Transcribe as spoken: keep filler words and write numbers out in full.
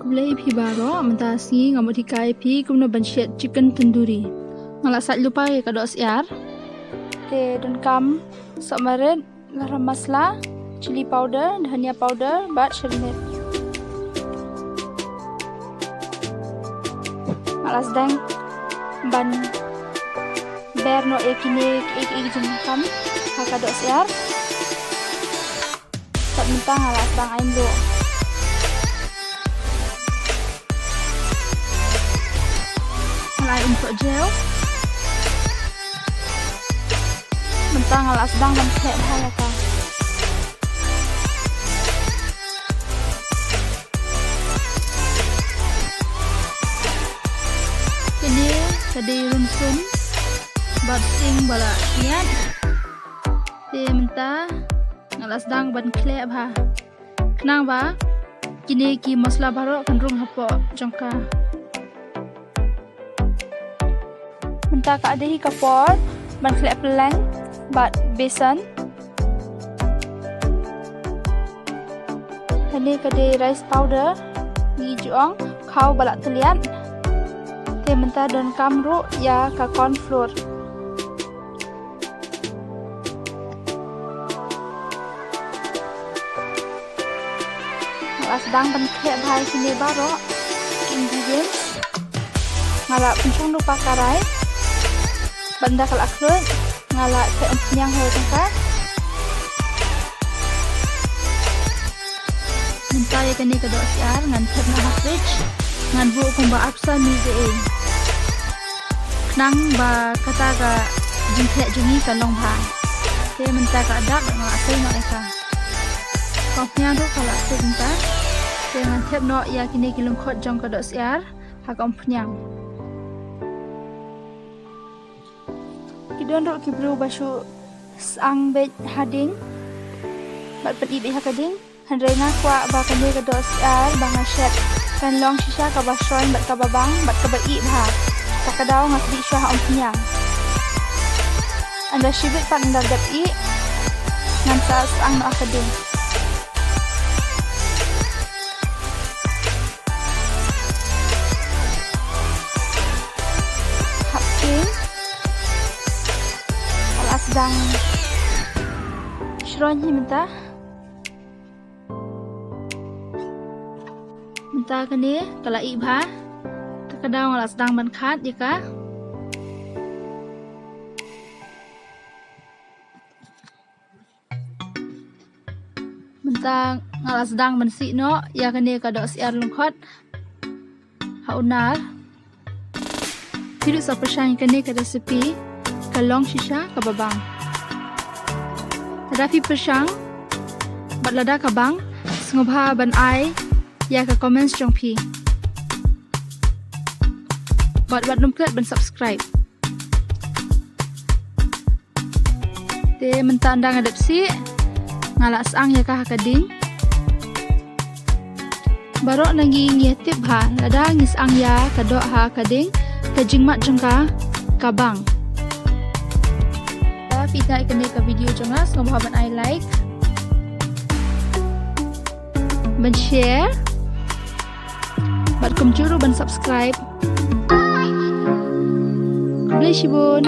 Khublei phi baroh, mynta sngi nga mut hikai phi kumno ban shet chicken tandoori. Nga la sait lypa ïa ka dohsyiar. Te donkam sohmarit, garam masala, chilli powder, dhania powder bad syrmit. Nga la sdang ban ber noh ïa kine kiei kiei ki jingdonkam ha ka dohsyiar. Bad mynta nga la sdang ai mluh. Nga la ai umtoh jew. Mynta nga la sdang ban khleh bha ïa ka. Kane ka dei rynsun bad sting ba la ïaid. Te mynta nga la sdang ban khleh bha. Khnang ba kine ki masala baroh kan rung hapoh jong ka. Mynta ka dei hi ka por ban khleh pylleng bad besan. Kane ka dei rice powder, ngi ju ong khaw ba la tylliat. Te mynta donkam ruh ïa ka corn flour. Nga la sdang ban khleh bha ïa kine baroh ki ingredients. Nga la pynshong lypa karai. Bad ynda ka la khluit, nga la thep umphniang ha ka jong ka. Mynta ïa kane ka dohsyiar ngan thep noh ha fridge. Ngan buh kumba arphew san minit. Khnang ba kata ka jingkhleh jong ngi kan long bha. Te mynta ka dap, nga la sei noh ïa ka. Ka umphniang ruh ka la sei mynta. Te ngan thep noh ïa kine ki lyngkhot jong ka dohsyiar ha ka umphniang. Ki don ruh ki briew ba shu syang beit ha ding bad pynïh beit ha ka ding. Hynrei nga kwah ba kane ka dohsyiar ba nga shet kan long shisha kaba shong bad kaba bang bad kaba ih bha. Kata ka daw nga sdih shuwa ha umphniang. Ynda shibit pat ynda dep ih, ngan sa syang noh ha ka ding. Hap king. Ka la sdang shrong hi mynta. Mynta kane ka la ih bha. Kata ka daw nga la sdang ban khat ïa ka. Mynta nga la sdang ban sih noh ïa kane ka dohsyiar lyngkhot ha u nar. Phi ruh sa pyrshang ïa kane ka recipe, ka long shisha kaba bang. Lada phi pyrshang bad lada ka bang, sngewbha ban ai ïa ka comments jong phi. Bad wat nym klet ban subscribe. Te mynta ynda nga dep sih, nga la syang ïa ka ha ka ding. Baroh na ngi ngi tip bha, lada ngi syang ïa ka doh ha ka ding, ka jingmat jong ka ka bang. Lada phi ïeit ïa kane ka video jong nga, sngewbha ban ai like, ban share, bad kumjuh ruh ban subscribe. Khublei shibun.